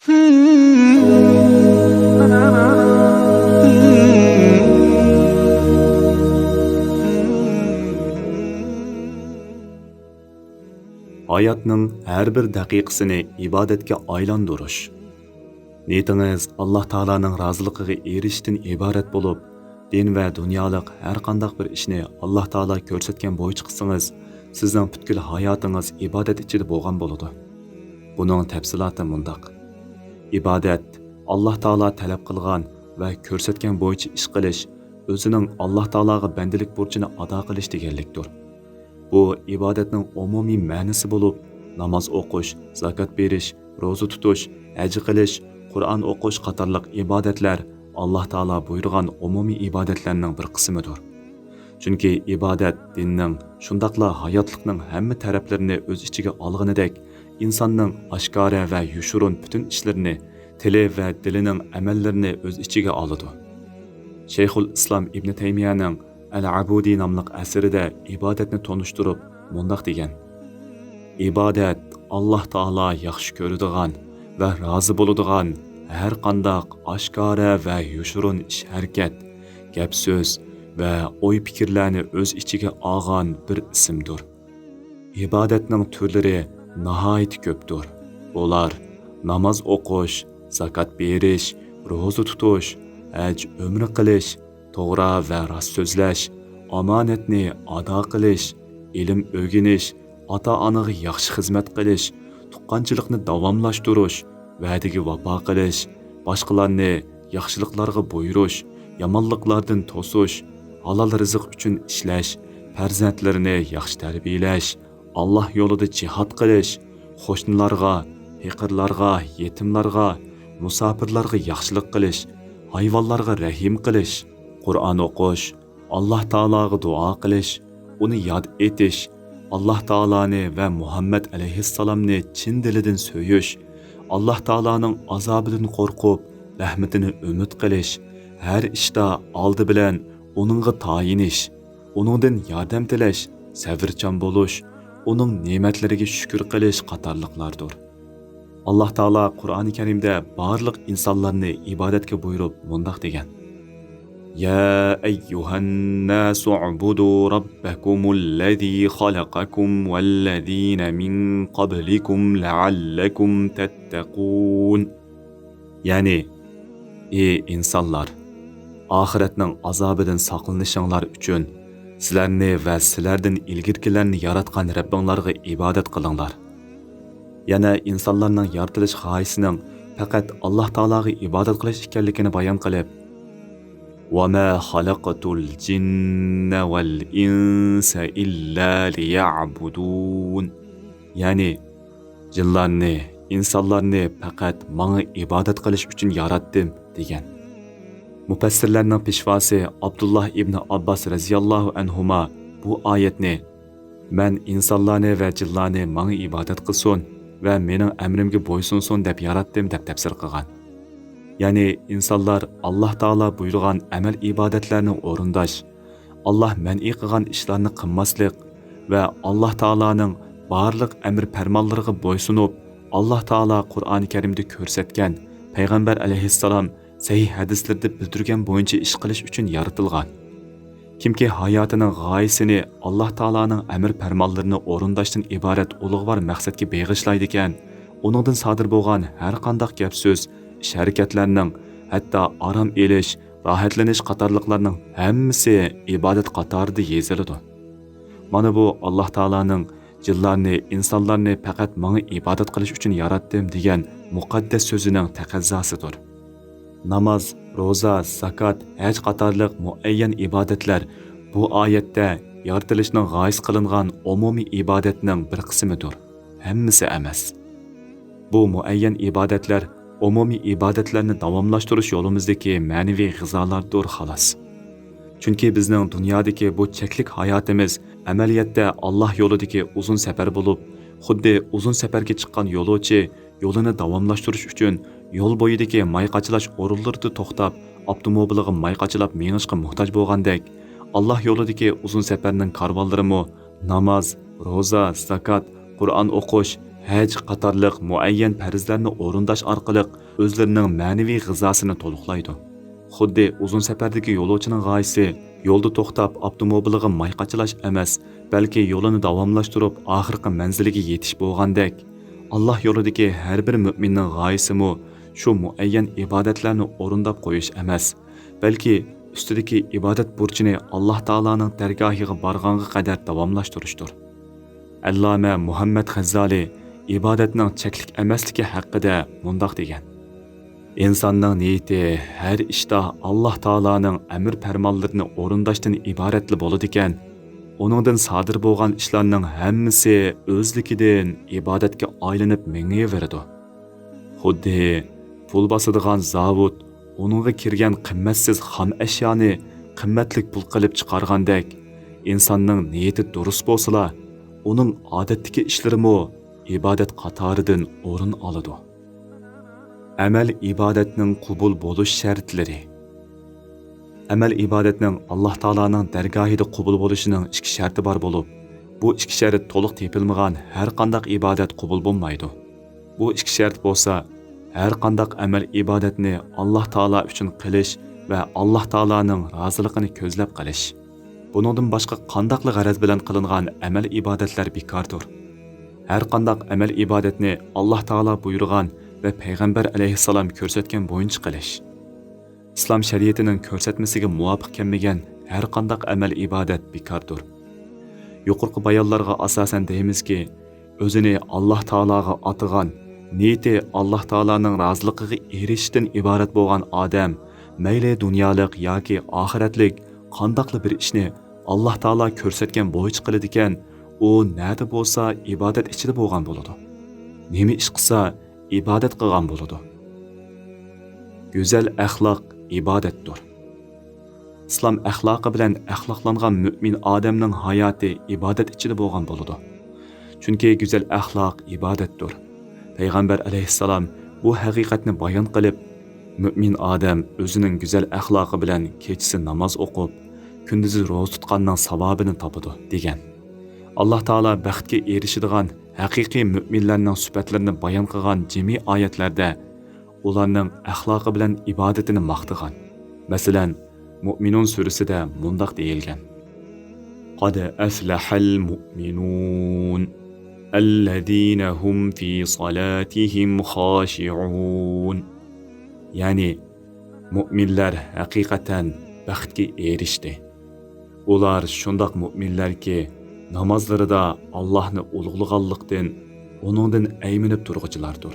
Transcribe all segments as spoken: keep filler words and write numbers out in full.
ھاياتنىڭ ھەر بىر دەقىقىسىنى ئىبادەتكە ئايلاندۇرۇش. نىيىتىڭىز ئاللاھ تائالانىڭ رازىلىقىغا ئېرىشىشتىن ئىبارەت بولۇپ، دىن ۋە دۇنيالىق ھەر قانداق بىر ئىشنى ئاللاھ تائالا كۆرسەتكەن بويىچە قىلسىڭىز، سىزنىڭ پۈتكۈل ھاياتىڭىز ئىبادەت ئىچىدە بولغان بولىدۇ. بۇنىڭ تەپسىلاتى مۇنداق: ئىبادەت، ئاللاھ تائالا تەلەپ قىلغان ۋە كۆرسەتكەن بويىچە ئىش قىلىش، ئۆزىنىڭ ئاللاھ تائالاغا بەندىلىك بۇرچىنى ئادا قىلىش دېگەنلىكتۇر. بۇ ئىبادەتنىڭ ئومۇمىي مەنىسى بولۇپ، ناماز ئوقۇش، زاكات بېرىش، روزا تۇتۇش، ھەج قىلىش، قۇرئان ئوقۇش قاتارلىق ئىبادەتلەر ئاللاھ تائالا بۇيرۇغان ئومۇمىي ئىبادەتلەرنىڭ بىر قىسمىدۇر. چۈنكى ئىبادەت دىننىڭ، شۇنداقلا ھاياتلىقنىڭ ھەممە تەرەپلىرىنى ئۆز ئىچىگە ئالغىنىدەك، ئىنساننىڭ ئاشكارا ۋە يوشۇرۇن پۈتۈن ئىشلىرىنى، تىلى ۋە دىلىنىڭ ئەمەللىرىنى ئۆز ئىچىگە ئالىدۇ. شەيخۇل ئىسلام ئىبنى تەيمىيەنىڭ ئەل ئەبۇدى ناملىق ئەسىرىدە ئىبادەتنى تونۇشتۇرۇپ مۇنداق دېگەن: ئىبادەت ئاللاھ تائالا ياخشى كۆرىدىغان ۋە رازى بولىدىغان ھەر قانداق ئاشكارا ۋە يوشۇرۇن ئىش-ھەرىكەت، گەپ-سۆز ۋە ئوي-پىكىرلەرنى ئۆز ئىچىگە ئالغان بىر ئىسىمدۇر. ئىبادەتنىڭ تۈرلىرى ناھايىتى كۆپتۇر. ئۇلار ناماز ئوقۇش، زاكات بېرىش، روزا تۇتۇش، ھەج، ئۆمرە قىلىش، توغرا ۋە راست سۆزلەش، ئامانەتنى ئادا قىلىش، ئىلىم ئۆگىنىش، ئاتا-ئانىغا ياخشى خىزمەت قىلىش، تۇغقانچىلىقنى داۋاملاشتۇرۇش، ۋەدىگە ۋاپا قىلىش، باشقىلارنى ياخشىلىقلارغا بۇيرۇش، يامانلىقلاردىن توسۇش، ھالال رىزىق ئۈچۈن ئىشلەش، پەرزەنتلىرىنى ياخشى تەربىيەلەش، ئاللاھ يولىدا جىھاد قىلىش، قوشنىلارغا، پېقىرلارغا، يېتىملارغا، مۇساپىرلارغا ياخشىلىق قىلىش، ھايۋانلارغا رەھىم قىلىش، قۇرئان ئوقۇش، ئاللاھ تائالاغا دۇئا قىلىش، ئۇنى ياد ئېتىش، ئاللاھ تائالانى ۋە مۇھەممەد ئەلەيھىسسالامنى چىن دىلىدىن سۆيۈش، ئاللاھ تائالانىڭ ئازابىدىن قورقۇپ، رەھمىتىنى ئۈمىد قىلىش، ھەر ئىشتا ئالدى بىلەن ئۇنىڭغا تايىنىش، ئۇنىڭدىن ياردەم تىلەش، سەۋرچان بولۇش، ئۇنىڭ نېمەتلىرىگە شۈكۈر قىلىش قاتارلىقلاردۇر. ئاللاھ تائالا قۇرئانى كەرىمدە بارلىق ئىنسانلارنى ئىبادەتكە بۇيرۇپ مۇنداق دېگەن: يا أيها الناس اعبدوا ربكم الذي خلقكم والذين من قبلكم لعلكم تتقون. يەنى، ئى ئىنسانلار، ئاخىرەتنىڭ ئازابىدىن ساقلىنىشىڭلار ئۈچۈن سىلەرنى ۋە سىلەردىن ئىلگىرىكىلەرنى ياراتقان رەببىڭلارغا ئىبادەت قىلىڭلار. يەنە ئىنسانلارنىڭ يارىتىلىش غايىسىنىڭ پەقەت ئاللاھ تائالاغا ئىبادەت قىلىش ئىكەنلىكىنى بايان قىلىپ، وما خلقت الجن والإنس إلا ليعبدون. يەنى، جىنلارنى، ئىنسانلارنى پەقەت ماڭا ئىبادەت قىلىش ئۈچۈن ياراتتىم، دېگەن. مۇپەسسىرلەرنىڭ پېشۋاسى ئابدۇللاھ ئىبنى ئابباس رەزىياللاھۇ ئەنھۇما بۇ ئايەتنى، مەن ئىنسانلارنى ۋە جىنلارنى ماڭا ئىبادەت قىلسۇن ۋە مېنىڭ ئەمرىمگە بويسۇنسۇن دەپ ياراتتىم، دەپ تەپسىر قىلغان. يەنى ئىنسانلار ئاللاھ تائالا بۇيرۇغان ئەمەل ئىبادەتلەرنى ئورۇنداش، ئاللاھ مەنئى قىلغان ئىشلارنى قىلماسلىق ۋە ئاللاھ تائالانىڭ بارلىق ئەمر پەرمانلىرىغا بويسۇنۇپ، ئاللاھ تائالا قۇرئانى كەرىمدە كۆرسەتكەن، پەيغەمبەر ئەلەيھىسسالام سەھىھ ھەدىسلىرىدە بىلدۈرگەن بويىچە ئىش قىلىش ئۈچۈن يارىتىلغان. كىمكى ھاياتىنىڭ غايىسىنى ئاللاھ تائالانىڭ ئەمر پەرمانلىرىنى ئورۇنداشتىن ئىبارەت ئۇلۇغۋار مەقسەتكە بېغىشلايدىكەن، ئۇنىڭدىن سادىر بولغان ھەر قانداق گەپ سۆز، ئىش ھەرىكەتلەرنىڭ، ھەتتا ئارام ئېلىش، راھەتلىنىش قاتارلىقلارنىڭ ھەممىسى ئىبادەت قاتارىدا يېزىلىدۇ. مانا بۇ ئاللاھ تائالانىڭ جىنلارنى، ئىنسانلارنى پەقەت ماڭا ئىبادەت قىلىش ئۈچۈن ياراتتىم دېگەن مۇقەددەس سۆزىنىڭ تەقەززاسىدۇر. ناماز، روزا، زاكات، ھەج قاتارلىق مۇئەييەن ئىبادەتلەر بۇ ئايەتتە يارىتىلىشنىڭ غايىسى قىلىنغان ئومۇمىي ئىبادەتنىڭ بىر قىسمىدۇر، ھەممىسى ئەمەس. بۇ مۇئەييەن ئىبادەتلەر ئومۇمىي ئىبادەتلەرنى داۋاملاشتۇرۇش يولىمىزدىكى مەنىۋى غىزالاردۇر، خالاس. چۈنكى بىزنىڭ دۇنيادىكى بۇ چەكلىك ھاياتىمىز ئەمەلىيەتتە ئاللاھ يولىدىكى ئۇزۇن سەپەر بولۇپ، خۇددى ئۇزۇن سەپەرگە چىققان يولۇچى يولىنى داۋاملاشتۇرۇش ئۈچۈن يول بويىدىكى ماي قاچىلاش ئورۇنلىرىدا توختاپ، ئاپتوموبىلىغا ماي قاچىلاپ مېڭىشقا موھتاج بولغاندەك، ئاللاھ يولىدىكى ئۇزۇن سەپەرنىڭ كارۋانلىرىمۇ ناماز، روزا، زاكات، قۇرئان ئوقۇش، ھەج قاتارلىق مۇئەييەن پەرزلەرنى ئورۇنداش ئارقىلىق ئۆزلىرىنىڭ مەنىۋى غىزاسىنى تولۇقلايدۇ. خۇددى ئۇزۇن سەپەردىكى يولۇچىنىڭ غايىسى يولدا توختاپ ئاپتوموبىلىغا ماي قاچىلاش ئەمەس، بەلكى يولىنى داۋاملاشتۇرۇپ ئاخىرقى مەنزىلىگە يېتىش بولغاندەك، ئاللاھ يولىدىكى ھەر بىر مۆمىننىڭ غايىسىمۇ شۇ مۇئەييەن ئىبادەتلەرنى ئورۇنداپ قويۇش ئەمەس، بەلكى ئۈستىدىكى ئىبادەت بۇرچىنى ئاللاھ تائالانىڭ دەرگاھىغا بارغانغا قەدەر داۋاملاشتۇرۇشتۇر. ئەللامە مۇھەممەد غەززالى ئىبادەتنىڭ چەكلىك ئەمەسلىكى ھەققىدە مۇنداق دېگەن: ئىنساننىڭ نىيىتى ھەر ئىشتا ئاللاھ تائالانىڭ ئەمىر پەرمانلىرىنى ئورۇنداشتىن ئىبارەتلا بولىدىكەن، ئۇنىڭدىن سادىر بولغان ئىشلارنىڭ ھەممىسى ئۆزلۈكىدىن ئىبادەتكە ئايلىنىپ مېڭىۋېرىدۇ. خۇددى پۇل باسىدىغان زاۋۇت ئۇنىڭغا كىرگەن قىممەتسىز خام ئەشيانى قىممەتلىك پۇل قىلىپ چىقارغاندەك، ئىنساننىڭ نىيىتى دۇرۇس بولسىلا، ئۇنىڭ ئادەتتىكى ئىشلىرىمۇ ئىبادەت قاتارىدىن ئورۇن ئالىدۇ. ئەمەل ئىبادەتنىڭ قوبۇل بولۇش شەرتلىرى. ئەمەل ئىبادەتنىڭ ئاللاھ تائالانىڭ دەرگاھىدا قوبۇل بولۇشىنىڭ ئىككى شەرتى بار بولۇپ، بۇ ئىككى شەرت تولۇق تېپىلمىغان ھەر قانداق ئىبادەت قوبۇل بولمايدۇ. بۇ ئىككى شەرت بولسا، ھەر قانداق ئەمەل ئىبادەتنى ئاللاھ تائالا ئۈچۈن قىلىش ۋە ئاللاھ تائالانىڭ رازىلىقىنى كۆزلەپ قىلىش. بۇنىڭدىن باشقا قانداقلا غەرەز بىلەن قىلىنغان ئەمەل ئىبادەتلەر بىكاردۇر. ھەر قانداق ئەمەل ئىبادەتنى ئاللاھ تائالا بۇيرۇغان ۋە پەيغەمبەر ئەلەيھىسسالام كۆرسەتكەن بويىچە قىلىش. ئىسلام شەرىئىتىنىڭ كۆرسەتمىسىگە مۇۋاپىق كەلمىگەن ھەر قانداق ئەمەل ئىبادەت بىكاردۇر. يۇقىرىقى بايانلارغا ئاساسەن دەيمىزكى، ئۆزىنى ئاللاھ تائالاغا ئاتىغان، نىيىتى ئاللاھ تائالانىڭ رازىلىقىغا ئېرىشىشتىن ئىبارەت بولغان ئادەم، مەيلى دۇنيالىق ياكى ئاخىرەتلىك قانداقلا بىر ئىشنى ئاللاھ تائالا كۆرسەتكەن بويىچە قىلىدىكەن، ئۇ نەدە بولسا ئىبادەت ئىچىدە بولغان بولىدۇ. نېمە ئىش قىلسا، ئىبادەت قىلغان بولىدۇ. گۈزەل ئەخلاق ئىبادەتتۇر. ئىسلام ئەخلاقى بىلەن ئەخلاقلانغان مۆمىن ئادەمنىڭ ھاياتى ئىبادەت ئىچىدە بولغان بولىدۇ. چۈنكى گۈزەل ئەخلاق ئىبادەتتۇر. پەيغەمبەر ئەلەيھىسسالام بۇ ھەقىقەتنى بايان قىلىپ، مۆمىن ئادەم ئۆزىنىڭ گۈزەل ئەخلاقى بىلەن كېچىسى ناماز ئوقۇپ، كۈندۈزى روزا تۇتقاننىڭ ساۋابىنى تاپىدۇ، دېگەن. ئاللاھ تائالا بەختكە ئېرىشىدىغان ھەقىقىي مۆمىنلەرنىڭ سۈپەتلىرىنى بايان قىلغان جىمى ئايەتلەردە ئۇلارنىڭ ئەخلاقى بىلەن ئىبادىتىنى ماختىغان. مەسىلەن، مۇئمىنۇن سۈرىسىدە مۇنداق دېيىلگەن: قد أفلح المؤمنون الذين هم في صلاتهم خاشعون. يەنى، مۆمىنلەر ھەقىقەتەن بەختكە ئېرىشتى. ئۇلار شۇنداق مۆمىنلەركى، نامازلىرىدا ئاللاھنى ئۇلۇغلىغانلىقتىن، ئۇنىڭدىن ئەيمىنىپ تۇرغۇچىلاردۇر.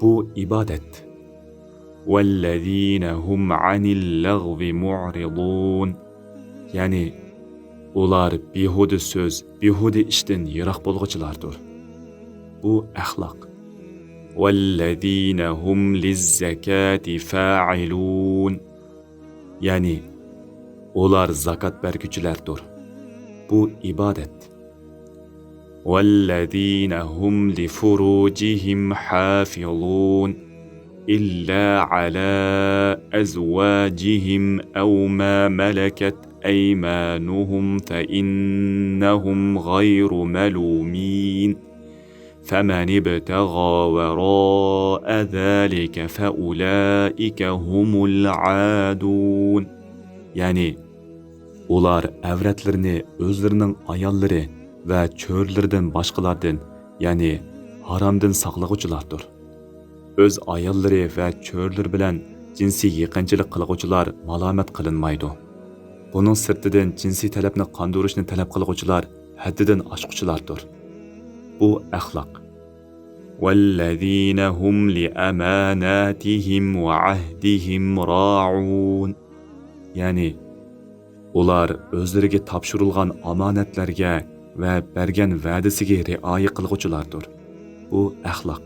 بۇ ئىبادەت. والذين هم عن اللغو معرضون. يەنى، ئۇلار بىھۇدە سۆز، بىھۇدە ئىشتىن يىراق بولغۇچىلاردۇر. بۇ ئەخلاق. والذين هم للزكاة فاعلون. يەنى، ئۇلار زاكات بەرگۈچىلەردۇر. بۇ ئىبادەت. والذين هم لفروجهم حافظون إلا على أزواجهم أو ما ملكت أيمانهم فإنهم غير ملومين. فمن ابتغى وراء ذلك فأولئك هم العادون. يەنى، ئۇلار ئەۋرەتلىرىنى ئۆزلىرىنىڭ ئاياللىرى ۋە چۆرىلىرىدىن باشقىلاردىن، يەنى ھارامدىن ساقلىغۇچىلاردۇر. ئۆز ئاياللىرى ۋە چۆرىلىرى بىلەن جىنسىي يېقىنچىلىق قىلغۇچىلار مالامەت قىلىنمايدۇ. بۇنىڭ سىرتىدىن جىنسىي تەلەپنى قاندۇرۇشنى تەلەپ قىلغۇچىلار ھەددىدىن ئاشقۇچىلاردۇر. بۇ ئەخلاق. والذين هم لأماناتهم وعهدهم راعون. يەنى، ئۇلار ئۆزلىرىگە تاپشۇرۇلغان ئامانەتلەرگە ۋە بەرگەن ۋەدىسىگە رىئايە قىلغۇچىلاردۇر. بۇ ئەخلاق.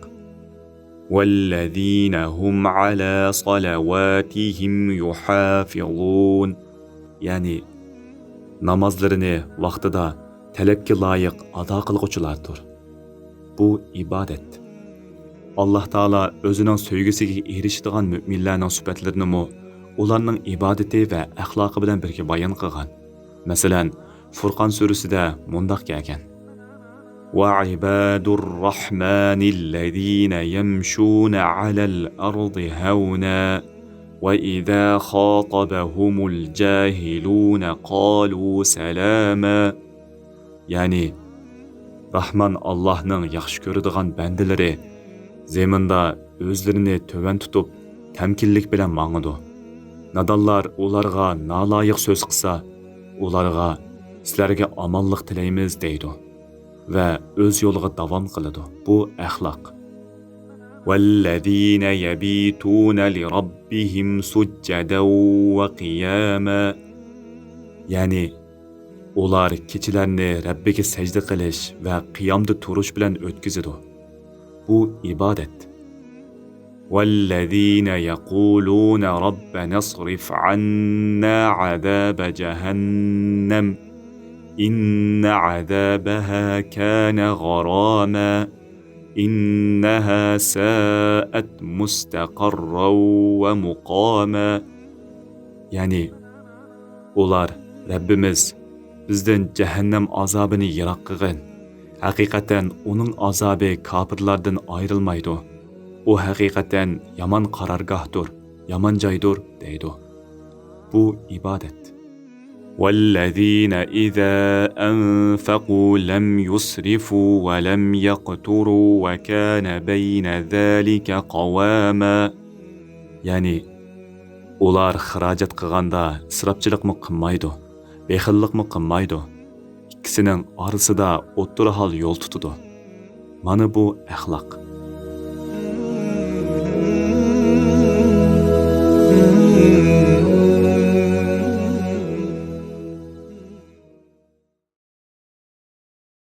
والذين هم على صلواتهم يحافظون. يەنى، نامازلىرىنى ۋاقتىدا، تەلەپكە لايىق ئادا قىلغۇچىلاردۇر. بۇ ئىبادەت. ئاللاھ تائالا ئۆزىنىڭ سۆيگۈسىگە ئېرىشىدىغان مۆمىنلەرنىڭ سۈپەتلىرىنىمۇ ئۇلارنىڭ ئىبادىتى ۋە ئەخلاقى بىلەن بىرگە بايان قىلغان. مەسىلەن، فۇرقان سۈرىسىدە مۇنداق كەلگەن: وعباد الرحمن الذين يمشون على الأرض هونا وإذا خاطبهم الجاهلون قالوا سلاما. يەنى، راھمان ئاللاھنىڭ ياخشى كۆرىدىغان بەندىلىرى زېمىندا ئۆزلىرىنى تۆۋەن تۇتۇپ، تەمكىنلىك بىلەن ماڭىدۇ. نادانلار ئۇلارغا نالايىق سۆز قىلسا، ئۇلارغا، «سىلەرگە ئامانلىق تىلەيمىز» دەيدۇ ۋە ئۆز يولىغا داۋام قىلىدۇ. بۇ ئەخلاق. والذين يبيتون لربهم سجدا وقياما. يەنى، ئۇلار كېچىلەرنى رەببىگە سەجدە قىلىش ۋە قىيامدا تۇرۇش بىلەن ئۆتكۈزىدۇ. بۇ ئىبادەت. والذين يقولون ربنا اصرف عنا عذاب جهنم إن عذابها كان غراما إنها ساءت مستقرا ومقاما. يەنى، ئۇلار، «رەببىمىز، بىزدىن جەھەننەم ئازابىنى يىراق قىلغىن. ھەقىقەتەن ئۇنىڭ ئازابى كاپىرلاردىن ئايرىلمايدۇ. ئۇ ھەقىقەتەن يامان قارارگاھتۇر، يامان جايدۇر» دەيدۇ. بۇ ئىبادەت. والذين إذا أنفقوا لم يسرفوا ولم يقتروا وكان بين ذلك قواما. يەنى، ئۇلار خىراجەت قىلغاندا ئىسراپچىلىقمۇ قىلمايدۇ، بېخىللىقمۇ قىلمايدۇ. ئىككىسىنىڭ ئارىسىدا ئوتتۇرا ھال يول تۇتىدۇ. مانا بۇ ئەخلاق.